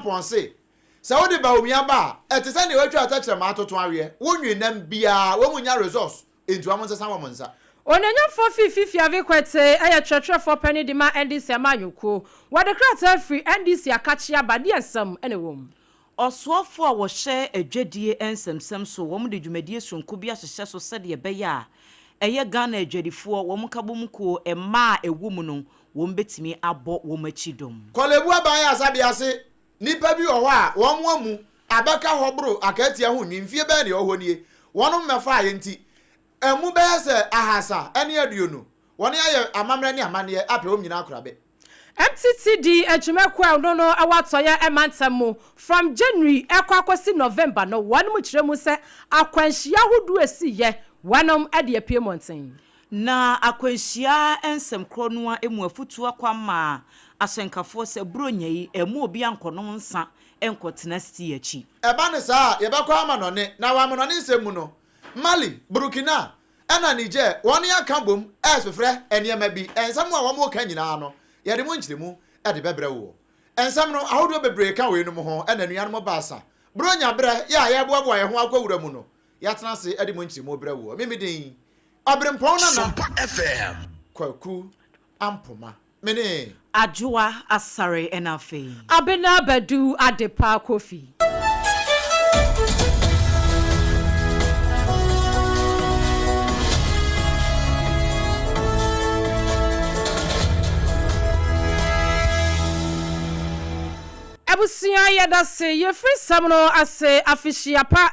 Acheampong se, Sɛ wode Bawumia ba a, ɛte sɛ nea watwa atɛkyerɛma atoto aweɛ. Wonwe nam biara, wɔn nnya resource, enti wɔn nsesa wɔn nsa. Onuonyamfoɔ Fifi Fiavi Kwetey yɛ kyerɛkyerɛfoɔ panin de ma NDC amanyɔkuo. Wɔde krataa firi NDC akakye aba, deɛ nsɛm na ɛwɔ mu? Ɔsoafoɔ a wɔhyɛ adwadie nsɛmsɛm so, wɔn de dwumadie sononko bi ahyehyɛ so sɛdeɛ ɛbɛyɛ a ɛyɛ Ghana adwadifoɔ wɔn nkabom kuo mmaa a ɛwɔ mu no wɔn bɛtumi abɔ wɔn akyi dɔm. Korle-Bu Aban Ayaresabea ase Nnipa bi wɔ hɔ a, wɔn amu abɛka hɔ boro akaatia ho nwi, mfie bɛyɛ nea ɛwɔ hɔ nie, wɔnom mmɛfaa enti amu bɛyɛ sɛ 320, wɔn ayɛ amammerɛ ne amanneɛ apɛ wɔn nyinaa korabɛ. MTTD adwumakuo a ɛno no wɔ atɔeɛ mantam mu from January ɛkɔ akɔsi November no wɔnom kyerɛ mu sɛ akwanhyia ahodoɔ ɛsiiɛ wɔnom de apue mmɔnten. Na akwanhyia nsɛm korɔ no ara mu afutuo akɔ ama ahyɛnkafoɔ sɛ Buronya yi, mma obi ankɔnom nsa nkɔtena steer akyi. Ɛba no saa a, yɛbɛkɔ amanɔne, na wɔ amanɔne nsɛm mu no, Mali, Burkina, ɛna Niger, wɔn aka bom resfefrɛ nneɛma bi. Nsɛm a wɔreka nyinaa no, yɛde mu nkyerɛmu de bɛbrɛ woɔ. Nsɛm no, ahodoɔ bebree ka weinom ho, ɛna anuanom baasa, Buronya berɛ yɛ a yɛreboaboa yɛn ho akɔ wura mu no, yɛatena ase de mu nkyerɛmu rebrɛ woɔ. Me me din, Ɔberempɔn Nana Sompa FM. Kwaku Ampoma. Me ne. Adwoa Asare ɛna afei. Abena Badu Adepa Kofi. Abusua yɛdase yɛfiri nsɛm no ase afehyia pa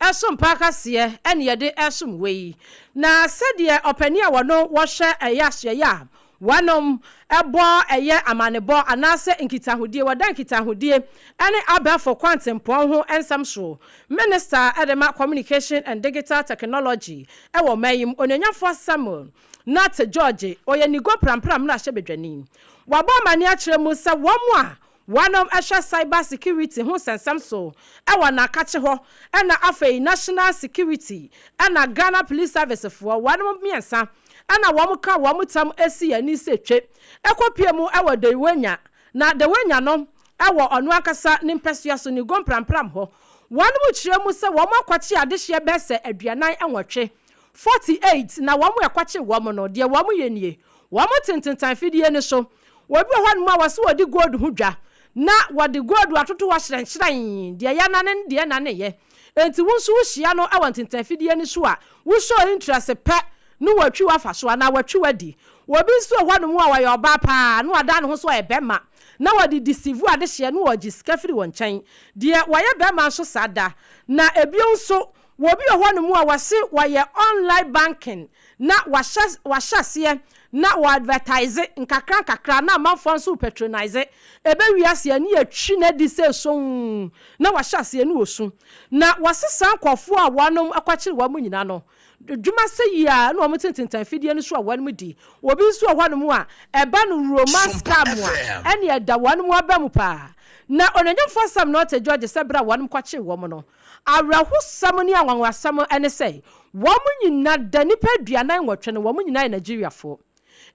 Ɛsom pa kaseɛ ɛne yɛde ɛsom wei. Na sɛdeɛ ɔpanin a wɔno wɔhwɛ ɛyɛ asoɛeɛ a wɔnom ɛbɔ ɛyɛ amanebɔ anaasɛ nkitahodie wɔda nkitahodie ɛne abɛɛfo kwantempɔn ho nsɛm soɔ Minister ɛde ma Communication and Digital Technology ɛwɔ ɔman yi mu Onuonyafoɔ Samuel Nartey George ɔyɛ Nigo Prampram mmarahyɛbadwani wabɔ amaneɛ akyerɛ mu sɛ wɔn a Wɔnom hwɛ cyber security ho nsɛnsɛm so wɔ Nakakye hɔ ɛna afei National Security ɛna Ghana Police Service foɔ wɔnom mmiɛnsa ɛna wɔn ka wɔn tam si ani sɛ twe ɛkɔ pie mu wɔ Dewenya na Dewenya no wɔ ɔno ankasa ne mpɛsoa so Nigo Mprampram hɔ. Wɔnom kyerɛ mu sɛ wɔn akɔkye adehyeɛ bɛɛ sɛ 48, 48 na wɔn ɛkɔkye wɔn no deɛ wɔn yɛ nie wɔn te ntentan fidie no so Obi wɔ hɔnom a wɔse wɔdi gold ho dwa, na wɔde gold atoto hɔ hyerɛnhyerɛn, deɛ yɛnane ne deɛ ɛnaneyɛ. Enti wo nso wohyia no wɔ ntentanfidie no so a, wo show interest pɛ ne watwi wo afa so anaa watwi wo adi. Obi nso wɔ hɔnom a ɔyɛ ɔbaa paa na wadan ne ho sɛ ɔyɛ bɛrima na wɔde deceive adehyeɛ na wɔgye sika firi wɔn nkyɛn. Deɛ wɔyɛ bɛrima nso saa da. Na ebio nso, obi wɔ hɔnom a wɔse wɔyɛ online banking na wahyɛ wahyɛ aseɛ na wɔ advertise nkakra nkakra na amanfoɔ nso repatronise, ɛbɛwie aseɛ ne yɛtwi no adi sɛ somm na wahyɛ aseɛ ne ɔsu. Na wɔse saa nkorɔfoɔ a wɔnom kɔkyere wɔn nyina no, dwuma sɛ yi ara na wɔn tententan afidie no so a wɔnom di. Obi nso wɔ hɔnom a ɛba no romance Sompa scam a, FM. ɛne ɛda wɔnom aba mu paa. Na Onuonyamfoɔ Sam Nortey George sɛ berɛ a wɔnom kɔkyere wɔn no, Awerɛhosɛm ne anwanwasɛm ne sɛ, wɔn nyina da nnipa 48 no, wɔn nyinaa yɛ Nigeriafoɔ.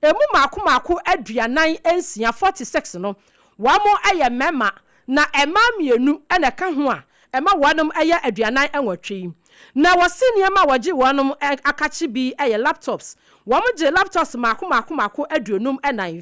Ɛmu mmaako mmaako 46, 46 no, wɔn yɛ mmarima, na mmaa mmienu na ɛka ho a ɛma wɔn yɛ 48 yi. Na wɔse nneɛma a wɔgye wɔn akakye bi yɛ laptops, wɔgye laptops mmaako mmaako mmaako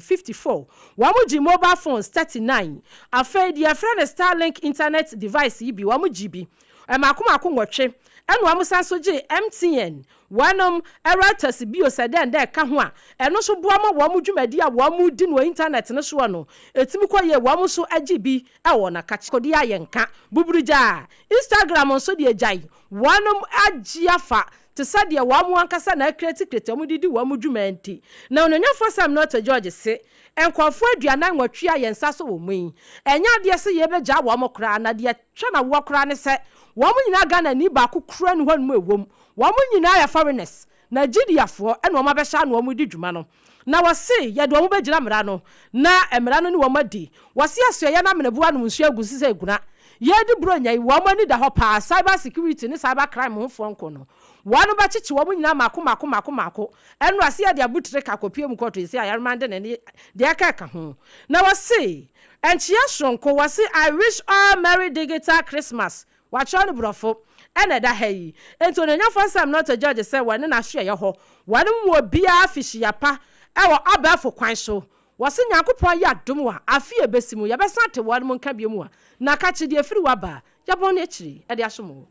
54, 54, wɔgye mobile phones 39, afei deɛ yɛfrɛ no Starlink internet device yi bi wɔgye bi mmaako mmaako nwɔtwe, ɛna wɔsan nso gye MTN wɔnom routers bio sɛ dɛn dɛn ka ho a ɛno nso boa ma wɔn dwumadi a wɔdi no wɔ internet no soɔ no ɛtumi kɔ yie, wɔn nso gye bi wɔ wɔn akakye. Kodeɛ a yɛnka buburugyaa, Instagram nso deɛ gyae, wɔnom agye afa te sɛ deɛ wɔn ankasa na akretikret a wɔde di wɔn dwuma nti. Na Onuonyamfoɔ Sam Nortey George se, Nkurɔfoɔ 48 a yɛn nsa sɔ wɔn mu yi, ɛnyɛ adeɛ sɛ yɛbɛgyaa wɔn koraa, na deɛ ɛtwa no awoɔ koraa ne sɛ, wɔn nyinaa Ghanani baako koraa nni hɔnom a ɛwɔ mu, wɔn nyinaa yɛ foreigners, Nigeriafoɔ na wɔn abɛhyɛ ano wɔn redi dwuma no. Na wɔse yɛde wɔn bɛgyina mmara ano, na mmara no ne wɔn adi. Wɔse asoɛeɛ no ameneboa nom nsuo agu so sɛ aguna. Yɛredi Buronya yi, wɔn ani da hɔ paa, cyber security ne cyber crime ho foɔ nko no, wɔn bɛkyekye wɔn nyinaa mmaako mmaako mmaako mmaako. Ɛnora se yɛde abotire ka kɔpue mu kɔɔto yi se ayaremande ne ne deɛ ɛka ɛka ho. Na wɔse. Nkyea soronko, wɔse I wish all Merry Digital Christmas, wɔatwerɛ no borɔfo, ɛna ɛda ha yi. Enti Onuonyamfoɔ Sam Nortey George sɛ wɔne n'asoɛeɛ hɔ, wɔne mu obiara afihyia pa wɔ abɛɛfo kwan so. Wɔse Nyankopɔn yɛ adom a, afe a ɛbɛsi mu, yɛbɛsan ate wɔnom nka bio a, na kakye deɛ ɛfiri w'aba a, yɛbɔn no akyiri de asom wo.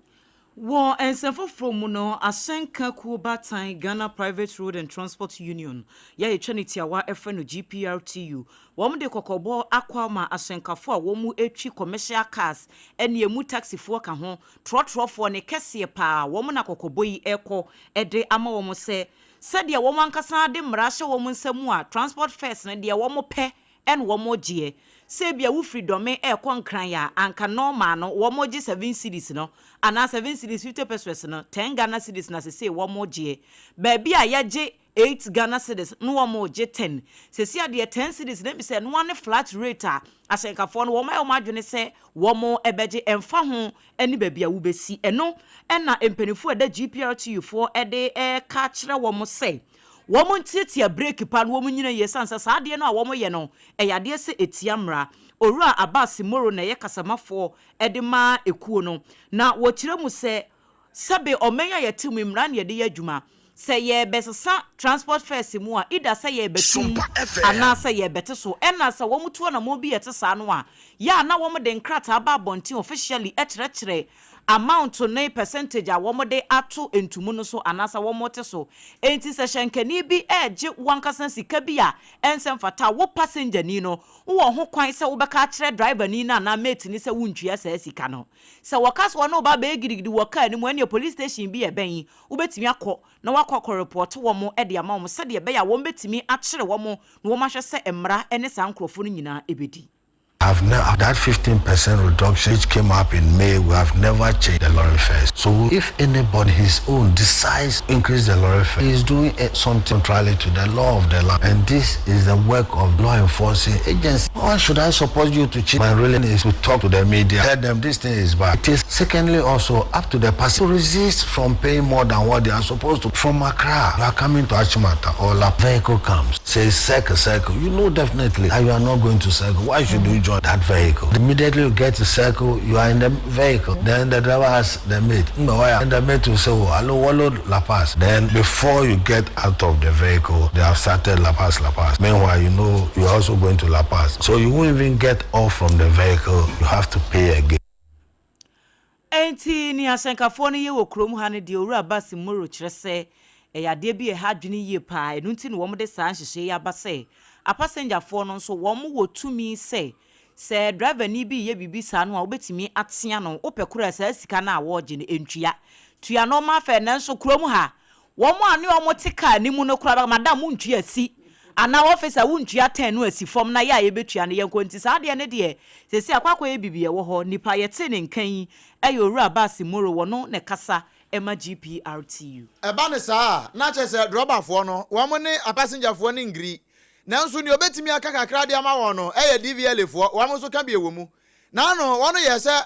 Wɔ nsɛm foforɔ mu no, asɛnka kuo baatan Ghana Private Road and Transport Union yɛ a yɛtwa no tiawa frɛ no GPRTU, wɔn de kɔkɔbɔ akɔ ama ahyɛnkafoɔ a wɔn twi commercial cars ne ɛmu taxifoɔ ka ho, trɔtrɔfoɔ ne kɛseɛ paa, wɔn na kɔkɔbɔ yi rekɔ de ama wɔn sɛ sɛdeɛ wɔn ankasa de mmara ahyɛ wɔn nsa mu a transport fares no deɛ wɔn pɛ ɛna wɔn gyeɛ. Sɛ ebia wo firi Dɔme ɛrekɔ Nkran a, anka normal no wɔn gye 7 cedis no, anaa 7 cedis 50 pesewas no, 10 Ghana cedis na sesei wɔn gyeɛ. Baabi a yɛgye 8 Ghana cedis na wɔn gye 10. Sesei adeɛ 10 cedis na ebi sɛ ɛnoa ne flat rate a ahyɛnkafoɔ no wɔn ayɛ wɔn adwene sɛ wɔn ɛbɛgye ɛmfa ho ɛne baabi a wobɛsi. Ɛno ɛna mpanimfoɔ a ɛda GPRTU foɔ ɛde ɛreka kyerɛ wɔn sɛ wɔn ntiatia brake pa no wɔn nyina yie san sɛ saa adeɛ no a wɔn yɛ no ɛyɛ adeɛ sɛ etia mmara. Owura Abbas Moro na ɛyɛ kasamafoɔ ɛde ma ekuo no na wɔkyerɛ mu sɛ sɛbe ɔman a yɛte mu, mmara na yɛde yɛ adwuma. Sɛ yɛbɛsesa transport fares mu a, ida sɛ yɛbɛtum anaasɛ yɛbɛte so, ɛna sɛ wɔn tu anamɔ bi yɛte saa no a yɛ a na wɔn de nkrataa ba abɔnten officially ɛkyerɛkyerɛ amount ne percentage a wɔn de ato ntumu no so anaasɛ wɔn te so. Enti sɛ hyɛnkani bi ɛregye wankasa sika bi a ɛnsɛ mfata, wo passenger ni no wowɔ ho kwan sɛ wobɛka akyerɛ driver ni no anaa mate ni sɛ wontua saa sika no. Sɛ wɔka sɛ wɔne wo ba bɛyɛ gidigidi wɔ kaa no mu, ɛneɛ police station bi ɛbɛn wobɛtumi akɔ na wakɔ akɔ report wɔn de ama wɔn sɛdeɛ ɛbɛyɛ a wɔn bɛtumi akyerɛ wɔn na wɔn ahwɛ sɛ mmara ne saa nkurɔfoɔ no nyinaa ɛbɛdi. Have now that 15% reduction which came up in May, we have never changed the lorry fares. So if anybody his own decides increase the lorry fare, he is doing something contrary to the law of the land. And this is the work of law enforcing agency. Why should I support you to cheat? My really is to talk to the media, tell them this thing is bad. It is secondly also up to the person to resist from paying more than what they are supposed to. From Accra, you are coming to Achimota or La vehicle comes, says Circle, Circle. You know definitely that you are not going to Circle. Why should you join that vehicle? Immediately you get to Circle, you are in the vehicle. Then the driver asks the mate, "Why?" And the mate will say, "Oh, hello, wallo Lapaz." Then before you get out of the vehicle, they have started Lapaz, Lapaz. Meanwhile, you know you're also going to Lapaz. So you won't even get off from the vehicle. You have to pay again. Enti ne ahyɛnkafoɔ no yɛ wɔ kurom ha no deɛ, Owura Abbas Moro kyerɛ sɛ ɛyɛ adeɛ bi a ɛha adwene yie paa. Ɛno nti na wɔn de saa nhyehyɛ yi aba sɛ apasengyafoɔ no nso wɔn wɔ tumi sɛ sɛ driver ni bi yɛ biribi saa no a, wobɛtumi atea no. Wopɛ koro a saa sika no a wɔregye no ntua tua normal fare. Nanso kurom ha wɔn a ne wɔn te kaa ne mu no koraa, "Madam, wontua si," anaa "Officer, wontua 10 no asi fam na yɛ a yɛbɛtua no yɛnkɔ." Nti saa adeɛ no deɛ, sɛsi akɔ akɔyɛ biribi ɛwɔ hɔ. Nipa yɛte ne nka yi ɛyɛ Owura Abbas Moro, wɔno ne kasa ɛma GPRTU. Ɛba ne saa na kyerɛ sɛ drɔbafoɔ no wɔn ne apasengyafoɔ no ngiri, nanso nea obetumi aka kakra de ama wɔn no ɛyɛ DVLA foɔ. Wɔn nso ka bi wɔ mu n'ano. Wɔn yɛ sɛ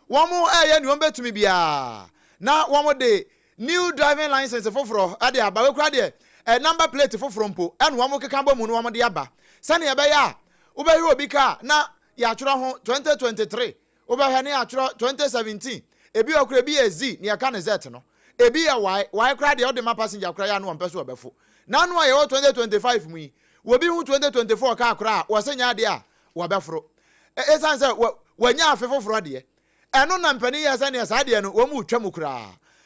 wɔn ɛyɛ nea wɔn bɛtumi biara na wɔn de new driving license foforɔ ɛde aba. Wekura deɛ ɛ number plate foforɔ mpo ɛna wɔn keka bɔ mu no wɔn de aba sɛnea ɛbɛyɛ a wobɛhwɛ obi kaa na yɛatwerɛ ho 2023, wobɛhwɛ ne yɛatwerɛ 2017. Ebi wɔ kora, ebi yɛ Z ne yɛka ne Z no, ebi yɛ Y Y koraa deɛ ɔde ma passenger koraa yɛ ano wɔn pɛ so wɔbɛfo. N'ano a yɛwɔ 2025 mu yi, wɔbi hu 2024 kaa koraa a wɔsɛ nyɛ adeɛ a wɔbɛforo ɛsan sɛ wɔanya afe foforɔ deɛ. Ɛno na mpanin yɛ sɛ neɛ saa deɛ no wɔn mu twa mu koraa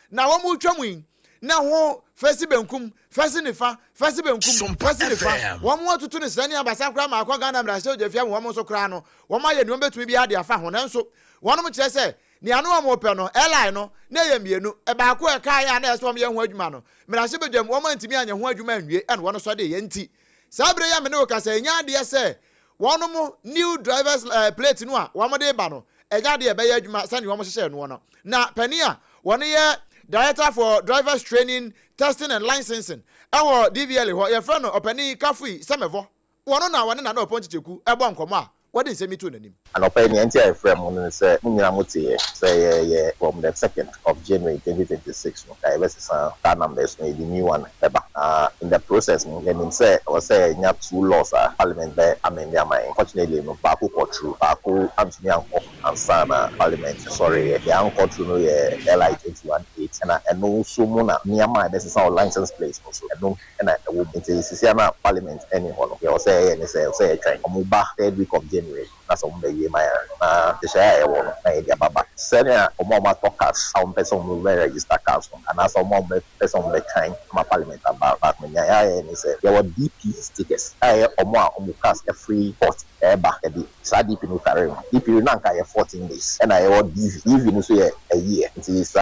na wɔn mu twa mu yi na ho fɛsi benkum, fɛsi nifa, fɛsi benkum, fɛsi nifa. Wɔn mu atutu ne srɛ ne abasa koraa ma akɔ Ghana mmarahyɛ odwafia mu. Wɔn nso koraa no wɔn ayɛ nea wɔn bɛtumi bi ade afa ho, nanso wɔn kyerɛ sɛ nea no wɔn pɛ no airline no na ɛyɛ mmienu, baako a ɛkaa yɛ a na ɛsɛ wɔn yɛ ho adwuma no mmarahyɛ badwam wɔn antumi anyɛ ho adwuma anwie, ɛna wɔn nso de yɛ. Nti saa bere yɛ me ne wo kasa, ɛnya adeɛ sɛ wɔn mo new drivers plate no a wɔn de ba no ɛnya adeɛ ɛbɛyɛ adwuma sɛnea wɔn hyehyɛ noɔ no. Na panin a wɔn yɛ Director for Drivers Training, Testing and Licensing ɛwɔ DVLA hɔ, yɛfrɛ no ɔpanin Kafui Sɛmɛvɔ, wɔn na wɔne Nana Ɔpɔn Kyekyeku ɛbɔ nkɔmɔ a. wɔde nsɛm yi too n'anim. Anɔpa yi, nea enti a yɛfrɛɛ mo no ne sɛ mo nyinaa moteeɛ sɛ yɛyɛ from the second of January 2026 no na yɛbɛsesa car numbers no, yɛde new one bɛba. Na in the process no, yɛnim sɛ ɛwɔ sɛ yɛnya two laws a Parliament bɛ amend ama yɛn. Fortunately no, baako kɔ through, baako antumi ankɔ ansa na Parliament sɔreeɛ. Deɛ ankɔ through no yɛ LI 21 8, ɛna ɛno nso mu na nneɛma a yɛbɛsesa wɔ license plate no so, ɛno na ɛwɔ mu. Nti seesei a na Parliament nni hɔ no, deɛ ɛwɔ sɛ yɛyɛ ne sɛ ɛwɔ sɛ yɛtwɛn wɔn ba third week of January na sɛ wɔn bɛwie ma yɛn a, na nhyehyɛeɛ a yɛwɔ no na yɛde aba back. Sɛnea wɔn a wɔatɔ cars a wɔpɛ sɛ wɔbɛ register cars no anaasɛ wɔn a wɔpɛ sɛ wɔbɛtwɛn ama Parliament aba back no, nea yɛayɛ ne sɛ yɛwɔ DP stickers a ɛyɛ wɔn a wɔn cars afiri port ɛreba, yɛde saa DP no tare ho. DP no na anka ɛyɛ 14 days, ɛna yɛwɔ DV. DV no nso yɛ a year, nti saa.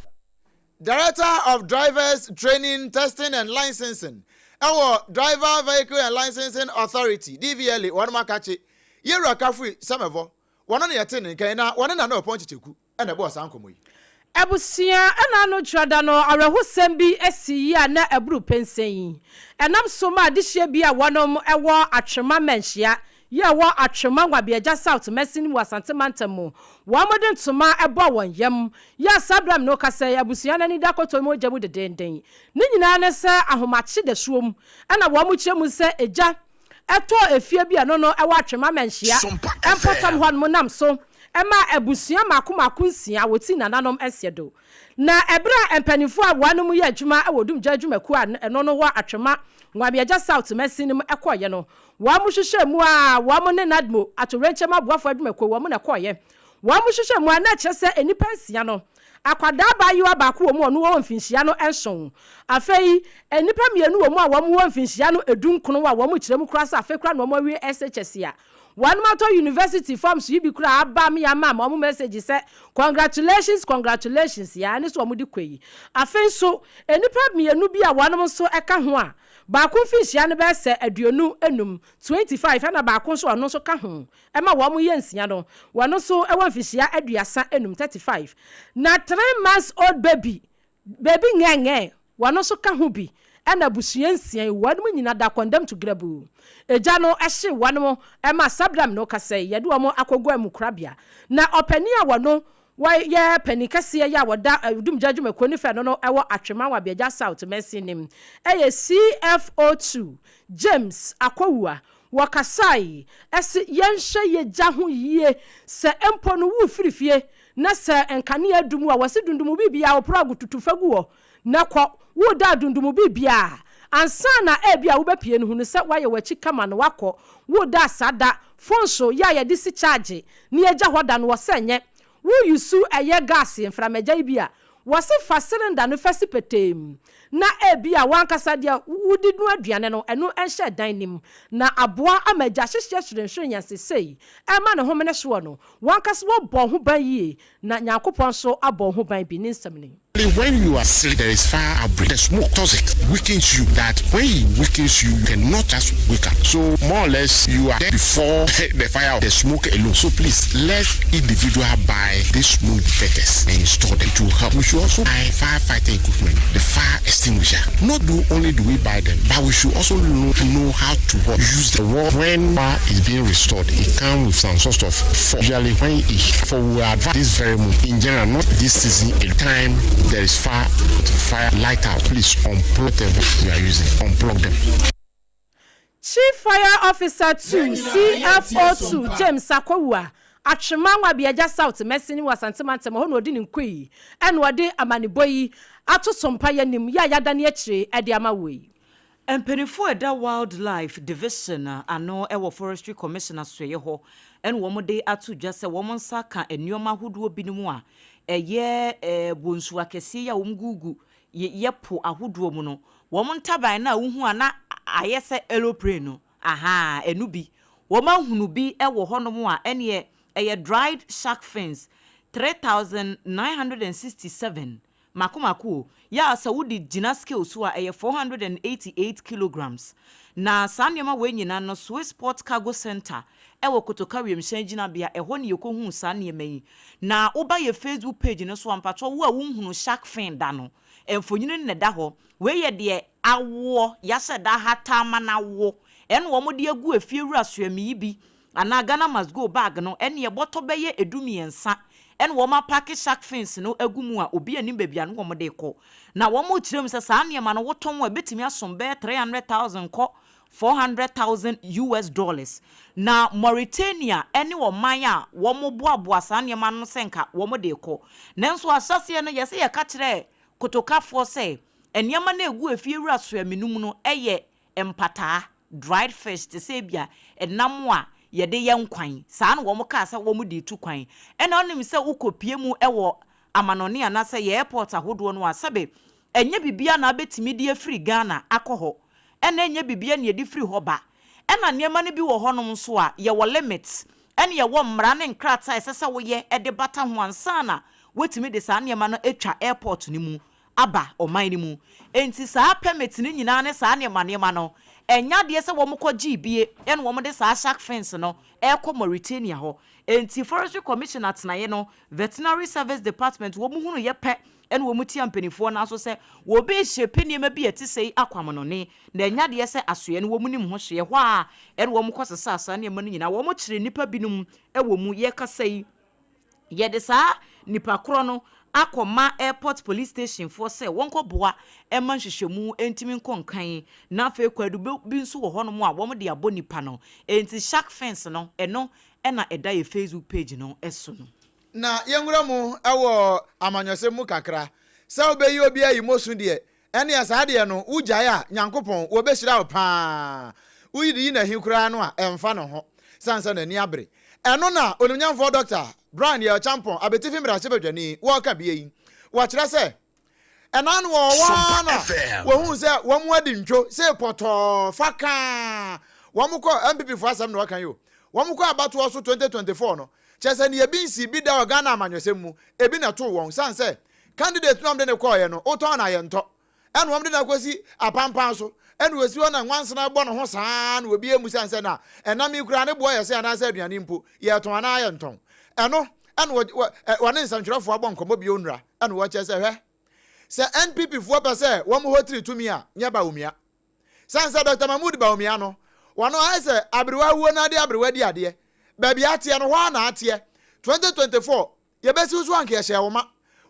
Director of Drivers Training, Testing and Licensing wɔ Driver Vehicle and Licensing Authority, DVLA, wɔnom akakye, Yewura Kafui Sɛmɛvɔ, wɔno na yɛtee ne nka yi na wɔne Nana Ɔpɔn Kyekyeku na ɛbɔɔ saa nkɔmmɔ yi. Abusua ɛna ano dwoada no awerɛhosɛm bi sii yi a na ɛboro pɛnsɛn yi. Ɛnam so ma adehyeɛ bi a wɔnom wɔ Atwema Manhyia yi a ɛwɔ Atwema Nwabiagya South masin mu wɔ Asante mantam mu. Wɔde ntoma bɔɔ wɔn yam yi a saa berɛ a me ne wo kasa yi abusua no ani da kɔtɔ mogya mu dedeenden. Ne nyinaa ne sɛ ahomakye dasuom na wɔkyerɛ mu sɛ egya tɔɔ efie bi a ɛno no ɛwɔ Atwema Manhyia mpɔtam hɔnom nam so maa abusua mmaako mmaako nsia wɔtii nananom nseɛdo. Na ɛberɛ a mpanimfoɔ a wɔnom yɛ adwuma wɔ Odumgya adwumakuo a ɛno no wɔ Atwema Nwabiagya South masin no mu kɔeɛ no, Wɔhwehwɛɛ mu a, wɔn ne NADMO, atoyerɛnkyɛm aboafo adwumakuo, wɔn na ɛkɔeɛ. Wɔhwehwɛɛ mu a, na ɛkyerɛ sɛ nnipa nsia no, akwadaa abaayewa baako wɔ mu a ɔno wɔ mfinhyia no nson. Afei, nnipa mmienu wɔ mu a wɔn wɔ mfinhyia no du-nkron a wɔkyerɛ mu koraa sɛ afei koraa na wɔawie SHS a wɔn atɔ university forms yi bi koraa aba me ama ama wɔn message sɛ congratulations, congratulations, yaa ne sɛ wɔde kɔ yi. Afei nso, nnipa mmienu bi a wɔn nso ka ho a Baako mfinhyia no bɛyɛ sɛ 25, 25, ɛna baako nso ɔno nso ka ho ma wɔn yɛ nsia no, wɔn nso wɔ mfinhyia 35, 35. Na 3 months old baby, baby ngɛngɛ, wɔn nso ka ho bi, ɛna abusua nsia yi wɔn nyina da condemn to grabu. Egya no hyee wɔn ma Sabram no kasa yi, yɛde wɔn akɔgu amukorabea. Na ɔpanin a wɔno wɔyɛ panin kɛseɛ yi a wɔda Odumgya dwumakuo no fɛ no no wɔ Atwema Wabiagya South mansin nim ɛyɛ CFO2 James Akowua. Wɔkasae ɛse yɛnhwɛ yɛgya ho yie sɛ mpo no wofiri fie na sɛ nkanea dum a wɔse dundum biribiara wo plug tutu fa gu hɔ na kɔ woda dundum biribiara ansa na ebi a wobɛpie no hunu sɛ woayɛ w'akyi kama na wakɔ woda saa da phone so yɛ a yɛde si charge ne yɛgya hɔ da no wɔ sɛ nyɛ woyusu ɛyɛ gas mframagya yi bi a wɔse fa cylinder no fa si petee na ebi a wankasa deɛ wodi no aduane no ɛno nhyɛ dan nim na aboa ama agya hyehyɛ hyerenhweren yansesei ɛma ne homene soɔ no wankasa wɔbɔ ho ban yie na Nyankopɔn nso abɔ ho ban bi ne nsɛm ni. When you are asleep, there is fire outbreak. The smoke, toxic, weakens you. That when it weakens you, you cannot just wake up. So more or less, you are dead before the fire, the smoke alone. So please, let individual buy these smoke detectors and install them to help. We should also buy firefighting equipment, the fire extinguisher. Not do only do we buy them, but we should also know how to what, use the water. When fire is being restored, it comes with some sort of force. Usually when it, for we advise this very moment, in general, not this season, a time there is fire light out. Please unplug whatever you are using. Unplug them. Chief Fire Officer 2 CFO2 James Akowua, Atwema Nwabiagya South mɛsini wɔ Asante mantam hɔ na ɔdi ne nko yi ɛna ɔde amanebɔ yi ato so mpa yɛ nim yɛ a yɛada akyire ɛde ama wɔ yi. Mpanimfoɔ a ɛda Wildlife Division ano wɔ Forestry Commission asoɛeɛ hɔ ɛna wɔn de ato dwa sɛ wɔn nsa ka nneɛma ahodoɔ binom a ɛyɛ bonsu akɛseɛ yi a wɔn gugu yɛ po ahodoɔ mu no, wɔn ntaban no a wohu a na ayɛ sɛ aeroplane no aha, ɛno bi wɔn ahunu bi wɔ hɔnom a ɛneɛ ɛyɛ dried shark fins 3967 mako mako o, yɛ a sɛ wode gyina scale so a ɛyɛ 488 kilograms. Na saa nneɛma wei nyinaa no, Swissport Cargo Center ɛwɔ Kotoka wiemhyɛn gyinabea ɛhɔ ne yɛkɔhuu saa nneɛma yi. Na woba yɛ Facebook page no so a, mpatwɔ, wo a wonhunu shark fin da no, mfonyini no na ɛda hɔ. Wei yɛ deɛ awoɔ yɛahyɛ da hata ama no awo, ɛna wɔn de agu efie wura soami yi bi. anaa Ghana must go bag no ɛneɛ bɔtɔ bɛyɛ 13 ɛna wɔn apack shark fins no agu mu a obi anim baabi a no wɔn de kɔ. Na wɔn rekyerɛ mu sɛ saa nneɛma no wotɔn a, ebɛtumi asom bɛyɛ 300,000 kɔ US$400,000. Na Mauritania ɛne ɔman a wɔn boaboa saa nneɛma no sɛ nka wɔn de kɔ. Nanso ahyɛseɛ no, yɛsɛ yɛka kyerɛ kotokafoɔ sɛ nneɛma no egu efie wura soaminum no ɛyɛ mpataa, dried fish, te sɛ ebia ɛnam a yɛde yɛ nkwan saa na wɔn kaa sɛ wɔn de tu kwan. Ɛna ɔnim sɛ wokɔpie mu ɛwɔ amanɔne anaasɛ yɛ airport ahodoɔ no a, sɛbe, ɛnyɛ biribiara na abɛtumi de afiri Ghana akɔ hɔ, ɛna ɛnyɛ biribiara na yɛde firi hɔ ba. Ɛna nneɛma no bi wɔ hɔnom nso a yɛwɔ limit, ɛne yɛwɔ mmara ne nkrataa ɛsɛ sɛ woyɛ ɛde bata ho ansa na wotumi de saa nneɛma no atwa airport no mu aba ɔman no mu. Nti saa permit no nyinaa ne saa nneɛma nneɛma no, ɛnya adeɛ sɛ wɔn kɔ gye bie ɛna wɔn de saa shark fins no ɛrekɔ Mauritania hɔ. Nti Forestry Commission atenaeɛ no, Veterinary Service Department, wɔn hunu yɛ pɛ ɛna wɔn tia mpanimfoɔ n'aso sɛ wɔbi hyɛ nneɛma bi a ɛte sɛ yi akwamonɔne, na ɛnya adeɛ sɛ asoɛ no wɔn nim ho hwee hɔ a ɛna wɔn kɔ sesa saa nneɛma no nyinaa. Wɔn kyerɛ nnipa binom ɛwɔ mu. Yɛkasa yi, yɛde saa nipa korɔ no akɔma Airport Police Station foɔ sɛ wɔnkɔboa ɛma nhwehwɛmu ntumi nkɔ nkan. Na afei kwadu bi nso wɔ hɔnom a wɔn de abɔ nipa no. Nti shark fins no, ɛno ɛna ɛda yɛ Facebook page no ɛso no. Na yɛnwura mu ɛwɔ amanyɔsɛm mu kakra sɛ wobɛyi obi ayi mosu deɛ, ɛneɛ saa deɛ no wogyae a, Nyankopɔn wɔbɛhyira wo paa. Woyi de yi n'ahi koraa no a, ɛmfa ne ho sane sɛ n'ani abere. Ɛno na onimnyamfoɔ Dr Bryan Yaw Acheampong, Abetifi mmarahyɛbadwani, wɔreka bie yi. Wɔkyerɛ sɛ ɛna no wɔwɔ na wɔhu sɛ wɔn mu adi ntwo sɛ pɔtɔɔ fa kaa wɔn kɔ NPP foɔ asɛm na wɔka yi o. Wɔn kɔ abatoɔ so 2024 no, kyerɛ sɛ nea ebi nsi bi da wɔ Ghana amanyɔsɛm mu, ebi na ɛtoo wɔn san sɛ candidate no a wɔde ne kɔɔyɛ no, wotɔn na yɛntɔ. Ɛna wɔn de no akɔsi apampan so, ɛna wɔsi hɔ na nwansena bɔ ne ho saa na obi emu san sɛ na ɛnam yi koraa ne boɔ yɛ sɛ anaasɛ aduane mpo yɛtɔn anaa yɛntɔn. Ɛno ɛna wɔne nsɛntwerɛfoɔ abɔ nkɔmmɔ bio nnura, ɛna wɔkyerɛ sɛ, hwɛ, sɛ NPP foɔ pɛ sɛ wɔn hɔ tiri tumi a, nyɛ Bawumia. San sɛ Dr Mahmood Bawumia no, wɔn ayɛ sɛ aberewa awuo na ade aberewa di adeɛ. Baabi ateɛ no, hɔ a na ateɛ. 2024 yɛbɛsiw so anka yɛhyɛ wo ma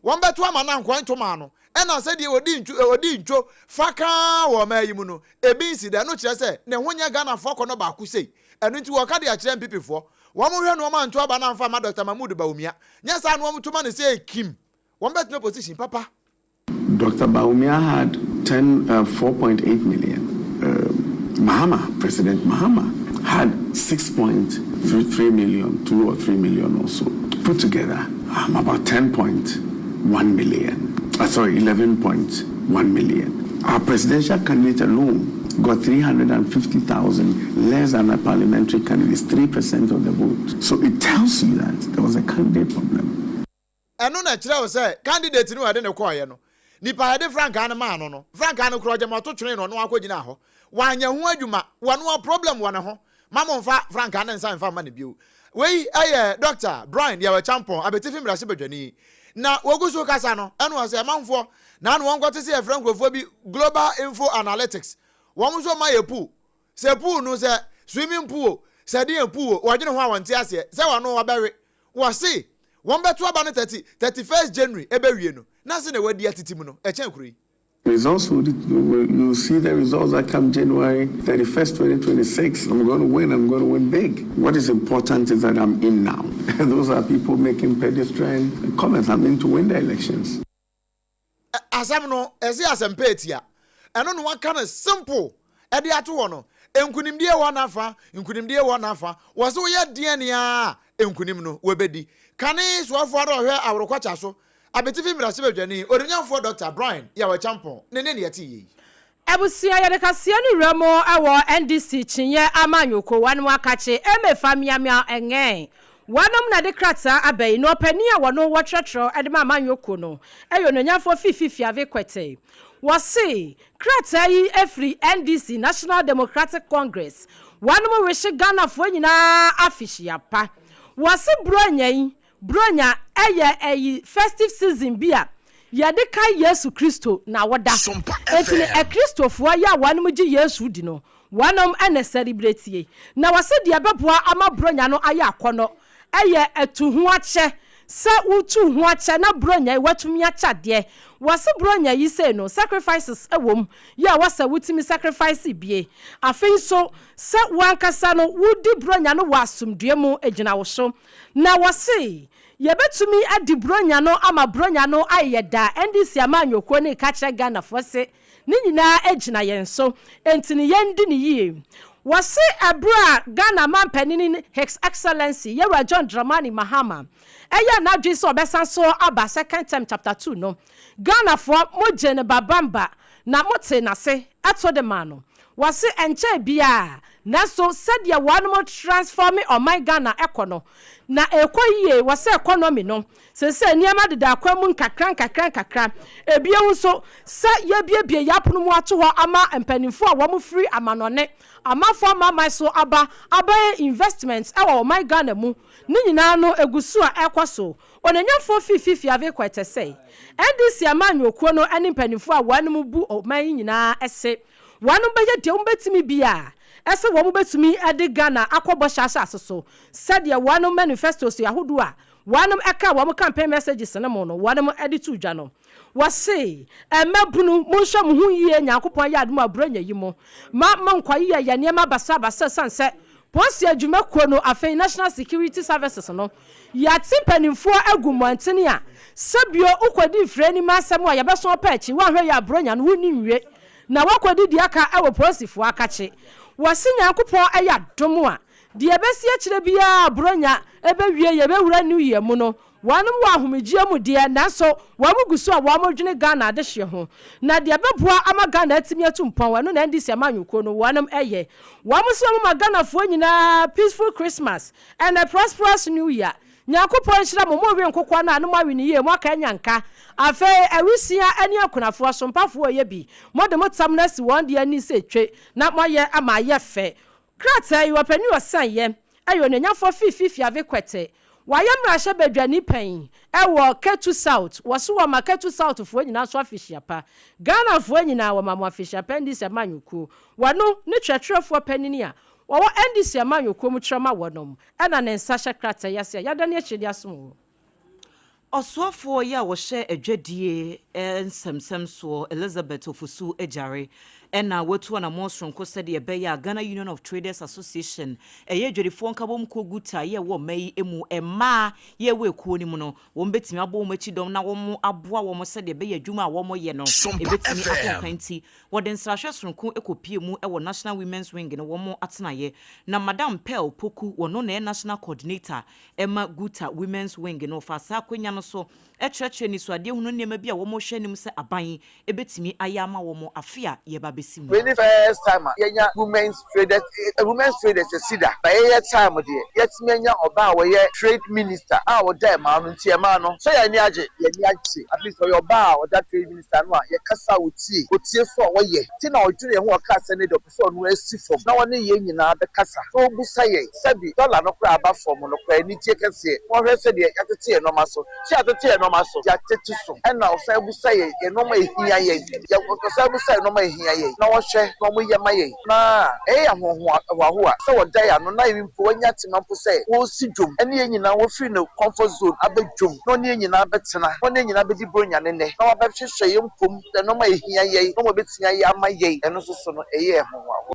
wɔn bɛto ama na nkɔn ntoma no. Ɛna sɛdeɛ ɔdi ntwo ɔdi ntwo fa kaa wɔ ɔman yi mu no, ebi nsi da. Ɛno kyerɛ sɛ ne ho nyɛ Ghanafoɔ akɔnɔ baako sei. Ɛno nti wɔka de akyerɛ NPP foɔ, wɔn hwɛ no, wɔn anto aba no amfa ama Dr Mahmood Bawumia. Nyɛ saa no, wɔn to ma no sɛ kim, wɔn bɛtena opposition papa. Dr. Bawumia had 10, 4.8 million. Mahama, President Mahama, had 6.3 million, 2 or 3 million or so. Put together, about 10.1 million. Sorry, 11.1 million. Our presidential candidate alone got 350,000 less than a parliamentary candidate, 3% of the vote. So it tells you that there was a candidate problem. Ɛno na kyerɛ wo sɛ candidate no wɔde ne kɔɔyɛ no, nipa yɛde frankaa no maa no, frankaa no korɔ gyama ɔto twene no, ɔno akɔgyina hɔ wanyɛ ho adwuma. Wɔno a problem wɔ ne ho ma mo mfa frankaa ne nsa mfa mma ne bio. Wei ɛyɛ Dr Bryan Yaw Acheampong, Abetifi mmarahyɛbadwani, na wɔgu so kasa no. Ɛno wɔ sɛ ɛmanfoɔ na ano wɔn kɔte sɛ yɛfrɛ nkurɔfoɔ bi Global Info Analytics. Wɔn nso ma yɛ pool sɛ pool no, sɛ swimming pool o, sɛ deɛ pool o, wɔdwene ho a wɔnte aseɛ sɛ wɔno wɔbɛwe. Wɔse wɔn bɛto aba no 31st January ɛbɛwie no, na se na wɔadi atete mu no ɛkyɛn kuro yi. Results will, you'll see the results that come January 31st, 2026. I'm going to win. I'm going to win big. What is important is that I'm in now. Those are people making pedestrian comments. I'm in to win the elections. Asɛm no ɛsɛ asɛm pɛ etia. Ɛno no waka no simple ɛde ato hɔ no. Nkunimdie wɔ n'afa, nkunimdie wɔ n'afa. Wɔsɛ woyɛ deɛ nea nkunim no wɔbɛdi. Kane soafoɔ a ɔhwɛ aworokɔkya so, Abetifi mmarahyɛbadwani, Onimnyamfoɔ Dr Bryan Yaw Acheampong, ne neɛ te yie yi. Abusua, yɛde kaseɛ no wura mu wɔ NDC kyinyɛ amanyɔkuo wɔnom akakye emefa miamia ɛngɛn wɔnom na de krataa aba yi. Na ɔpanin a wɔno wɔtwerɛtwerɛ de ma amanyɔkuo no ɛyɛ Ononyamfoɔ Fifi Fiavi Kwetey. Wɔse krataa yi efiri NDC, National Democratic Congress. Wɔnom rehye Ghanafoɔ nyinaa afihyia pa. Wɔse Buronya yi, Buronya ɛyɛ ɛyi festive season bi a yɛde kae Yesu Kristo na wɔda. Enti ne akristofoɔ yi a wɔnom gye Yesu di no. Wɔnom na celebrate. Na wɔse deɛ ɛbɛboa ama Buronya no ayɛ akɔnnɔ yɛ atuhoakyɛ, sɛ wotu ho akyɛ na Buronya yi watumi akyɛ adeɛ. Wɔse Buronya yi sei no sacrifices wɔ mu, yɛ a wɔsɛ wotumi sacrifice bie. Afei nso sɛ wo ankasa no wodi Buronya no wɔ asomdwoeɛ mu gyina wo so. Na wɔse yɛbɛtumi adi Buronya no ama Buronya no ayeyɛ daa. NDC amanyɔkuo no reka akyerɛ Ghanafoɔ se Ne nyinaa gyina yɛn so, enti no yɛndi no yie. Wɔse ɛberɛ a Ghana manpanini His Excellency Yɛwura John Dramani Mahama ɛyɛɛ n'adwene sɛ ɔbɛsan so aba second term chapter 2 no, Ghanafoɔ mo gyee no babamba na mo tee n'ase to de maa no. Wɔse ɛnkyɛɛ biara nanso sɛdeɛ wɔnom transforme ɔman Ghana kɔ no na ɛrekɔ yie, wɔse economy no Seesei nneɛma deda akwan mu nkakrankakra. Ebio nso, sɛ yɛabuebue yɛn apono mu ato hɔ ama mpanyimfo a wɔfiri amanɔne, amanfoɔ amanaman so aba abɛyɛ investment wɔ ɔman Ghana mu, ne nyinaa no ɛgu so a ɛrekɔ so. Onanyamfoɔ Fifi Fiavi Kwetey sɛ, NDC amanyɔkuo no ne mpanyimfoɔ a wɔnom bu ɔman yi nyinaa se wɔnom bɛyɛ deɛ wɔbɛtumi biara sɛ wɔbɛtumi de Ghana akɔ bɔhyɛ asase so sɛdeɛ wɔnom manifestos ahodoɔ a Wɔnom ɛkaa wɔn campaign messages no mo no wɔnom de too dwa no. Wɔse, Mmabunu, monhwɛ mo ho yie Nyankopɔn ayɛ adom a Buronya yi mo ma mo nkɔyeyɛ yɛ nneɛma basabasa ɛsiane sɛ Polisi adwuma kuo no afei National Security Services no yɛate mpanimfoɔ agu mmɔntene a sɛbio wokɔdi mfiri anim asɛm a yɛbɛso ɔpɛ akyi woanhwɛ yie a Buronya no wonni nwie na woakɔdi deɛ aka wɔ polisifoɔ akakye. Wɔse Nyankopɔn ayɛ adom a Deɛ ɛbɛsi akyire biara a Buronya bɛwie yɛbɛwura New Year mu no, wɔnom wɔ ahomegyeɛ mu deɛ nanso wɔn gu so a wɔn dwene Ghana adehyeɛ ho. Na deɛ ɛbɛboa ama Ghana atumi atu mpɔn ɛno na NDC amanyɔkuo no wɔnom yɛ. Wɔn nso wɔn ma Ghanafoɔ nyinaa peaceful Christmas and a prosperous New Year. Nyankopɔn nhyira mo, mo we nkokoa no a na moawe no yie, moaka anya nka. Afei awisia ne akunafoɔ, asompafoɔ reyɛ bi, mode mo tam no asi wɔn deɛ ani sɛ twe na moayɛ ama ayɛ fɛ. Krataa yi, ɔpanin Ɔsanyɛ yɛ onuanyafoɔ Fifi Fiavi Kwete. Wayɛ mmarahyɛ badwani pɛn wɔ Ketu South. Wɔso wɔma Ketu South foɔ nyinaa nso afehyia pa. Ghana foɔ nyinaa wɔma mo afehyia pa NDC amanyɔkuo. Wɔno ne twerɛtwerɛfoɔ panini a ɔwɔ NDC amanyɔkuo mu twerɛ ma wɔnom ɛna ne nsa hyɛ krataa yi ase a yɛadane akyire de asom wo. Ɔsoafoɔ yi a ɔhyɛ adwadie nsɛmsɛm soɔ, Elizabeth Ofosu Agyare, na watu anammɔn soronko sɛdeɛ ɛbɛyɛ a Ghana Union of Traders Association, ɛyɛ adwadifoɔ nkabom kuo GUTA yi a ɛwɔ ɔman yi mu, mmaa yi a ɛwɔ ekuo no mu no, wɔn bɛtumi abɔ wɔn akyi dɔm na wɔn aboa wɔn sɛdeɛ ɛbɛyɛ adwuma a wɔyɛ no ɛbɛtumi akɔ nkan nti, wɔde nsrahwɛ soronko kɔpie mu wɔ National Women's Wing no wɔn atenaeɛ. Na Madam Pearl Poku, wɔno na ɛyɛ National Coordinator ma Guta Women's Wing no, ɔfaa saa akwanya no so kyerɛkyerɛɛ anisoadehunu ne nneɛma bi a wɔrehwɛ anim sɛ aban bɛtumi ayɛ ama wɔn afe a yɛreba abɛsi mu yi. Wei ne first time a yɛanya women's traders women's traders asi da na yɛyɛ time deɛ yɛatumi anya ɔbaa a ɔyɛ trade minister a ɔda ɛmaa no nti ɛmaa no sɛ yɛn ani agye yɛn ani agye at least ɔyɛ ɔbaa a ɔda trade minister ano a yɛkasa a ɔtie ɔtie so a ɔyɛ nti na ɔdwene yɛn ho ɔkaa sɛ ne deɛ ɔpɛ sɛ ɔno asi fam na ɔne yɛn nyinaa bɛkasa na ɔbusa yɛn sɛbi dɔla no koraa aba fam no koraa anigyeɛ kɛseɛ na ɔhwɛ sɛdeɛ yɛatete yɛn nnoɔma so sɛ yɛatete yɛn nnoɔma so yɛatete so ɛna ɔsan busa yɛn yɛn nnoɔma a ɛhia yɛn yɛ ɔsan busa yɛn nnoɔma a ɛhia yɛn na ɔhwɛ na wɔyɛ ma yɛn na ɛyɛ yɛn ahohoahoa sɛ wɔda yɛn ano na mpo wanya tema mpo sɛ wɔresi dwom ɛne yɛn nyinaa wɔfiri ne comfort zone aba dwom na ɔne yɛn nyinaa bɛtena na ɔne yɛn nyinaa bɛdi Buronya ne nnɛ na wabɛhwehwɛ yɛn mpom nnoɔma a ɛhia yɛn na wɔbɛtumi ayɛ ama yɛn ɛno nso so no ɛyɛ yɛn ahohoahoa.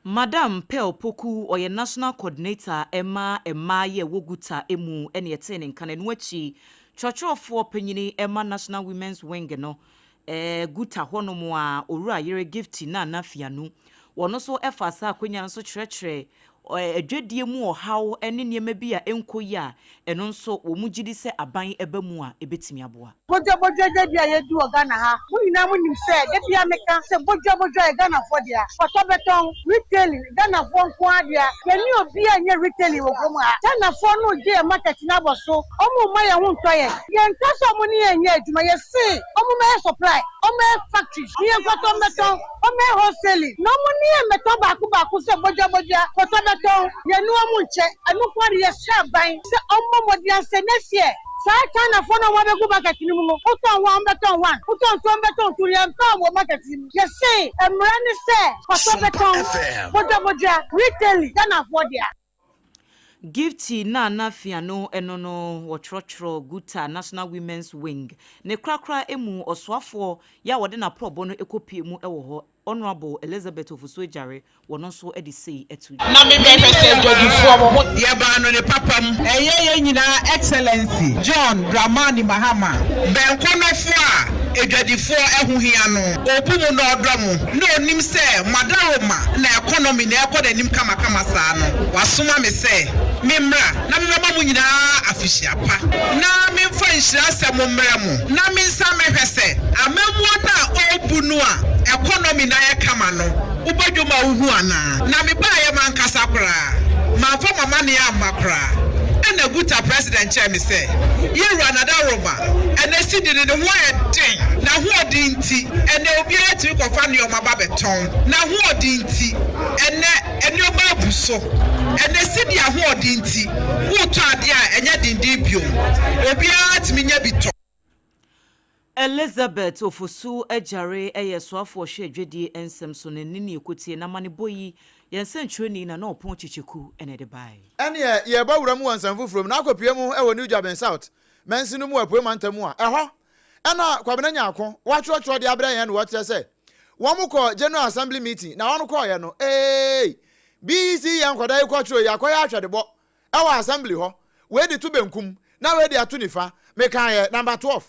Madam Pearl Poku, ɔyɛ National Coordinator ma mmaa yi a ɛwɔ Guta mu na yɛtee ne nka no. Ɛno akyi, Twerɛtwerɛfoɔ panyini ma National Women's Wing no, Guta hɔnom a, Owura Yere Gifty Nana Fianu, wɔno nso faa saa akwanya no so kyerɛkyerɛɛ adwadie mu ɔhaw ne nneɛma bi a ɛnkɔ yie a ɛno nso wɔn gye di sɛ aban ba mu a ɛbɛtumi aboa. Bodua bodua dwadie a yɛdi wɔ Ghana ha, mo nyinaa mo nim sɛ da biara meka sɛ bodua bodua yɛ Ghanafoɔ dea, kɔtɔ bɛtɔn, retailing, Ghanafoɔ nko ara dea, yɛne obiara nyɛ retailing wɔ kurom ha. Chinafoɔ no regye yɛn market no abɔ so, wɔn mma yɛn ho ntɔ yɛn, yɛnka sɛ wɔn ne yɛn nyɛ adwuma, yɛse wɔn mmɛyɛ supply, wɔn mmɛyɛ factories ne yɛn nkɔtɔ mmɛtɔn, wɔn mmɛyɛ wholesaling, na wɔn ne yɛn mmɛtɔn baako baako sɛ bodua bodua, kɔtɔ bɛtɔn, yɛne wɔn nkyɛ, ɛno nko ara de yɛsrɛ aban sɛ wɔmmɔ mmɔden ansɛ next year. Saa Chinafoɔ no a wɔabɛgu market no mu no, wotɔn one wɔbɛtɔn one, wotɔn two wɔbɛtɔn two, yɛmpɛ wɔn wɔ market yi mu. Yɛse mmara ne sɛ kɔtɔ bɛtɔn, bogya bogya, retailing, Ghanafoɔ dea. Gifty Nana Fiano ɛno no wɔtwerɛtwerɛ Guta National Women's Wing ne korakora mu ɔsoafoɔ yɛ a wɔde n'aporɔbɔ no kɔpue mu wɔ hɔ Honourable Elizabeth Ofosu Agyare wɔno nso de sei to dwa. Na me bɛhwɛ sɛ adwadifoɔ wɔ hɔ. Yɛbaa no ne papa mu. Ɛyɛ yɛn nyinaa Excellency John Dramani Mahama. Bɛnkɔnɔfoɔ a adwadifoɔ ɛho hia no. Ɔbu mo na ɔdɔ mo na ɔnim sɛ mo adaworoma na economy no ɛrekɔ n'anim kamakama saa no, wasoma me sɛ memmra na memmɛma mo nyinaa afehyia pa na memfa nhyira asɛm mmrɛ mo na mensan mmɛhwɛ sɛ amammuo no a ɔrebu no a economy no ayɛ kama no woba dwom a wohu anaa. Na mebaeɛ mankasa koraa mamfa m'amaneɛ amma koraa ɛna Guta president kyerɛɛ me sɛ yɛwura Nadaworoma ɛnɛ sidi no ne ho ayɛ den, n'ahoɔden nti ɛnɛ obiara tumi kɔfa nnoɔma ba bɛtɔn, n'ahoɔden nti ɛnɛ nnoɔma abu so, ɛnɛ sidi ahoɔden nti woretɔ adeɛ a ɛnyɛ denden biom, obiara tumi nya bi tɔ. Elizabeth Ofosu Agyare yɛ soafoɔ ɔhwɛ adwadie nsɛm so no ne nea ɛkɔtie n'amanebɔ yi, yɛn sɛnkyerɛni Nana Ɔpɔn Kyekyeku na ɛde baeɛ. Ɛneɛ yɛrebɔ wura mu wɔ nsɛm foforɔ mu na akɔpue mu wɔ New Juaben South mansin no mu wɔ Apuei Mantam mu a ɛhɔ na Kwabena Nyarko watwerɛtwerɛ de abrɛ yɛn na wɔkyerɛ sɛ wɔn kɔɔ General Assembly meeting na wɔn kɔɔeɛ no eei BEC yɛn nkwadaa yi kɔtwerɛ yi akɔyɛ ahwɛdebɔ ɛwɔ assembly hɔ wei de to benkum na wei de ato nifa mekaeɛ number 12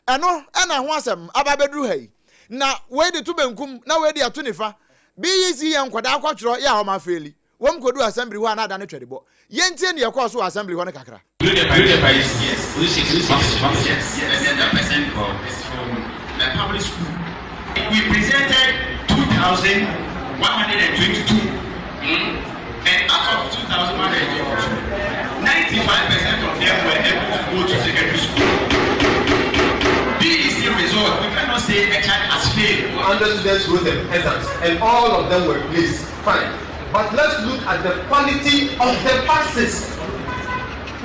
ɛno ɛna ɛho asɛm aba abɛduru ha yi na wei de to benkum na wei de ato nifa BEC yɛn nkwadaa kɔtwerɛ yɛ a wɔn afeeli Wɔn kɔduu assembly hɔ a na adane twɛdebɔ. Yɛntie nea ɛkɔɔ so wɔ assembly hɔ no kakra. Fine but let's look at the quality of the passes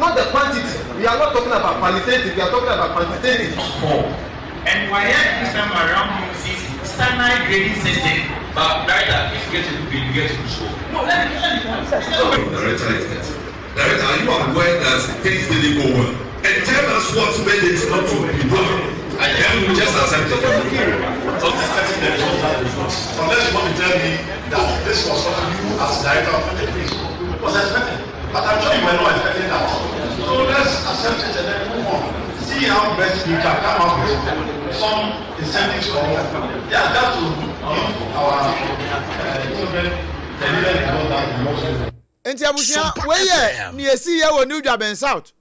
not the quantity we are not talking about qualitative we are talking about quantitative. Score and WAEC this time around uses standard grading system. But director, if you get a good grade, you get a good score. No, let me let me Director is that. Director, are you aware that things didn't go well? And tell us what made it not to be well. And then we just accept it. So expecting the result that Unless you want to tell me that this was what you as director of education was expecting. But I'm sure you were not expecting that. So let's accept it and then move on. See how best we can come up with some incentives or yeah, that will give our uh, children the needed result that we also Nti abusua, wei yɛ nea esiiɛ wɔ New Juaben South.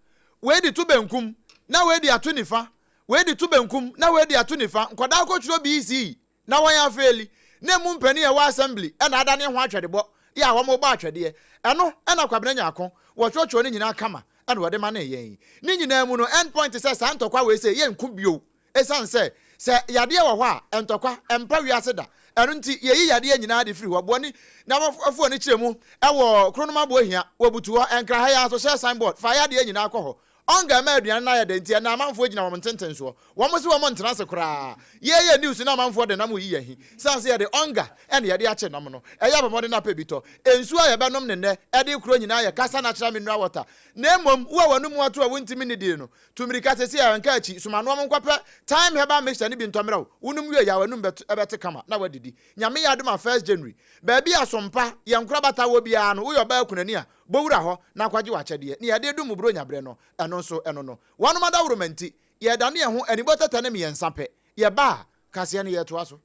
Wei de to benkum, na wei de ato nifa. Wei de to benkum, na wei de ato nifa. Nkwadaa kɔtwerɛ BECE na wɔn afeeli. Na emu mpanin a ɛwɔ assembly na adane ho atwɛdebɔ yɛ a wɔrebɔ atwɛdeɛ. Ɛno na Kwabena Nyarko wɔtwerɛtwerɛ ne nyinaa kama na wɔde manee yɛn. Ne nyinaa mu no, end point sɛ saa ntɔkwa wei sei yɛnko bio. Esiane sɛ, sɛ yadeɛ wɔ hɔ a, ntɔkwa mpa wiase da. Ɛno nti, yɛyi yadeɛ nyinaa de firi hɔ. Boani na wɔafu ani kyerɛ mu wɔ Kronom Aboahia, wɔ Butuhɔ, Nkran ha yi ara nso, hyɛ sign board, fa yadeɛ nyinaa kɔ hɔ. Ɔnga mma aduane no ayɛ dɛ nti, ɛnnɛ amanfoɔ gyina wɔn ntentensoɔ. Wɔn se wɔn ntena ase koraa. Yɛyɛ news na amanfoɔ de nam reyi yɛn ahi. Sane sɛ yɛde ɔnga na yɛde akye nam no. Ɛyɛ a bɔ mmɔden na pɛ bi tɔ. Nsuo a yɛbɛnom no nnɛ de rekorɔ nyinaa yɛ Kasa Natural Mineral Water. Na mmom, wo a w'anomu ato a wontumi nnidie no, Tu mmirika seesei a nka akyi, soma noa monkɔpɛ Thyme herbal mixture no bi ntɔ mmerɛ wo, wonom wie a w'anum bɛte kama na woadidi. Nyame yɛ adom a first January, baabi a sompa, yɛn nkorabata wɔ biara no, woyɛ ɔbaa kunani a, bɔ wura hɔ na kɔgye w'akyɛdeɛ. Nea yɛde redom wo Buronya berɛ no, ɛno nso ɛno no. Wɔnom adaworoma nti, yɛredane yɛn ho anibɔ tɛtɛ ne mmiɛnsa pɛ. Yɛba a, kaseɛ no yɛretoa so.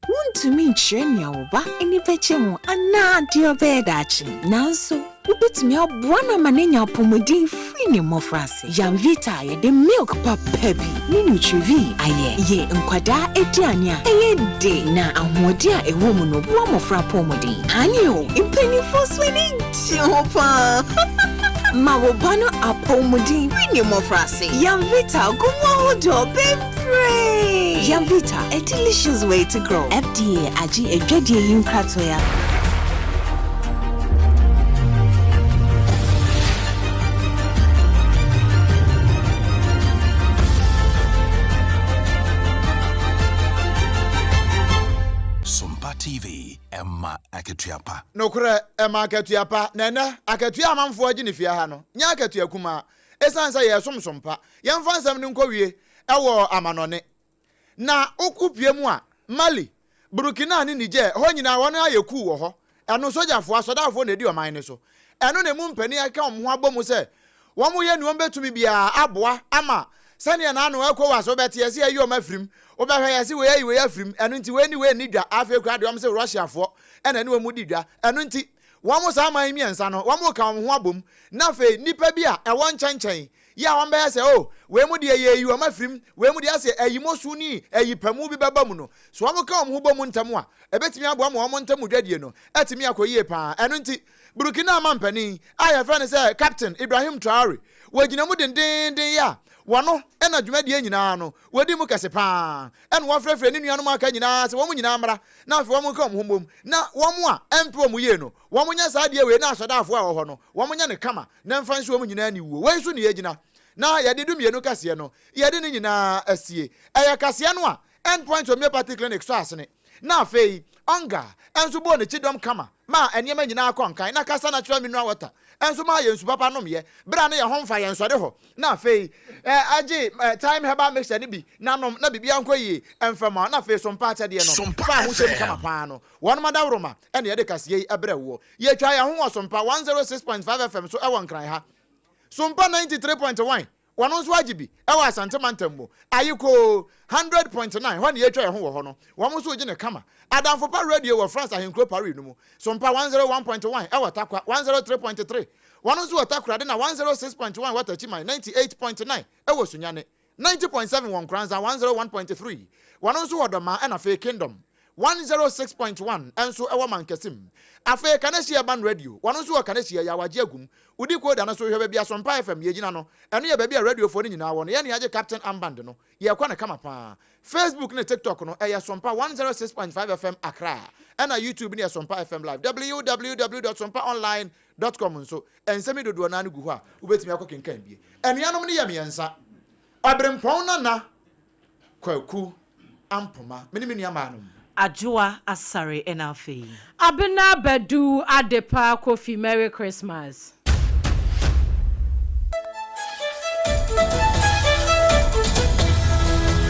Wuntumi nkyerɛ nea wo ba ani bɛgye ho anaa deɛ ɔbɛyɛ daakye, nanso wubetumi aboa no ama no anya apɔwmuden firi ne mmofraase. Yamvita a yɛde milk papa bi ne Nutrivie ayɛ yɛ nkwadaa aduane a ɛyɛ de na ahoɔden a ɛwɔ mu no boa mmofra apɔwmuden. Aane o, mpanyimfo nso ani gye ho paa! Ma wo ba no apɔwmuden firi ne mmɔfraase. Yamvita gu mu ahodoɔ bebree. Yamvita, a delicious way to grow. FDA agye adwadie yi nkratoɔ yi atom. Sompa TV, ɛma akatua pa. Nokorɛ, ɛma akatua pa, na ɛnnɛ, akatua a amanfoɔ gye no fie ha no, nyɛ akatua kumaa. Esiane sɛ yɛresom som pa, yɛmfa nsɛm no nkɔwie wɔ amanɔne. Na wopue mu a, Mali, Burkina ne Niger, hɔ nyinaa wɔn ayɛ kuw wɔ hɔ. Ɛno, sogyafoɔ, asɔdaafoɔ na ɛdi ɔman no so. Ɛno na emu mpanin akeka wɔn ho abɔ mu sɛ wɔyɛ nea wɔbɛtumi biara aboa ama sɛdeɛ na ano Ecowas wobɛte yɛse yɛayi wɔn afirim, wobɛhwɛ yɛse wei ayi wei afirim, ɛno nti wei ne wei nni dwa, afei koraa deɛ wɔn se Russiafoɔ na ɛne wɔn di dwa, ɛno nti wɔn saa aman yi mmiɛnsa no wɔn reka wɔn ho abom na afei nnipa bi a ɛwɔ nkyɛnkyɛn yi a wɔn bɛyɛ sɛ oh wei mu deɛ yɛyi wɔn afirim, wei mu deɛ asɛ ayimosu ne ayipamu bi bɛba mu no, so wɔn ka wɔn ho bɔ mu ntɛm a, ɛbɛtumi aboa ma wɔn ntam dwadie no atumi akɔ yie paa, ɛno nti Burkina manpanin a yɛfrɛ no sɛ Captain Ibrahim Traore, wɔgyina mu dendeenden yɛ a wɔno na dwumadie nyinaa no wɔdi mu kɛse pa ara ɛna wɔfrɛfrɛ ne nuanom a aka nyinaa sɛ wɔn nyinaa mmra na afei wɔn nka wɔn ho mmom na wɔn a ɛmpɛ wɔn yie no wɔn nyɛ saa adeɛ wei na asɔdaafoɔ a ɛwɔ hɔ no wɔn nyɛ no kama na ɛmfa nsi wɔn nyinaa aniwuo. Wei so na yɛgyina na yɛde dumienu kaseɛ no yɛde ne nyinaa asie. Ɛyɛ kaseɛ no a End Point Homeopathy Clinic sɔ asene na afei Onga nso bɔɔ ne kyidɔm kama maa nneɛma nyinaa kɔɔ nkan na Kasa Natural Mineral Water nso maa yɛn nsu papa nomyɛ berɛ a na yɛn ho mfa yɛn sɔre hɔ na afei gye Thyme Herbal Mixture no bi na nom na biribiara nkɔ yie mfa mu a na afei Sompa akyɛdeɛ no faa ho hyɛm kama paa no wɔnom adaworoma na yɛde kaseɛ yi brɛ woɔ. Yɛtwaa yɛn ho wɔ Sompa 106.5 FM so wɔ Nkran ha. Sompa 93.1 Wɔn nso agye bi wɔ Asante mantam mu. Ayekoo, 100.9, hɔ na yɛretwa yɛn ho wɔ hɔ no, wɔn nso regye no kama. Adamfo Pa Radio wɔ France ahenkuro Paris no mu. Sompa 101.1 wɔ Tarkwa, 103.3, wɔn nso wɔ Takoradi na 106.1 wɔ Techiman, 98.9 wɔ Sunyani, 90.7 wɔ Nkoranza, 101.3, wɔn nso wɔ Dɔmaa ɛna afei Kingdom. 106.1 nso wɔ Mankasim. Afei Kaneshie Urban Radio, wɔn nso wɔ Kaneshie, yɛ awagye agum. Wodi Koda no so, hwɛ baabi a Sompa FM yɛgyina no, ɛno yɛ baabi a radiofoɔ no nyinaa wɔ no, yɛne yɛagye Captain Armband no, yɛrekɔ no kama paa. Facebook ne TikTok no, ɛyɛ Sompa 106.5 FM Accra, ɛna YouTube no yɛ Sompa FM Live. Www dot sompaonline dot com nso, nsɛm yi dodoɔ no ara no gu hɔ a wobɛtumi akɔ kenkan bie. Anuanom no yɛ mmiɛnsa, Ɔberempɔn Nana Kwaku Ampoma, me ne me nua maa nom. Adwoa Asare ɛna afei. Abena Badu Adepa Kofi Merry Christmas.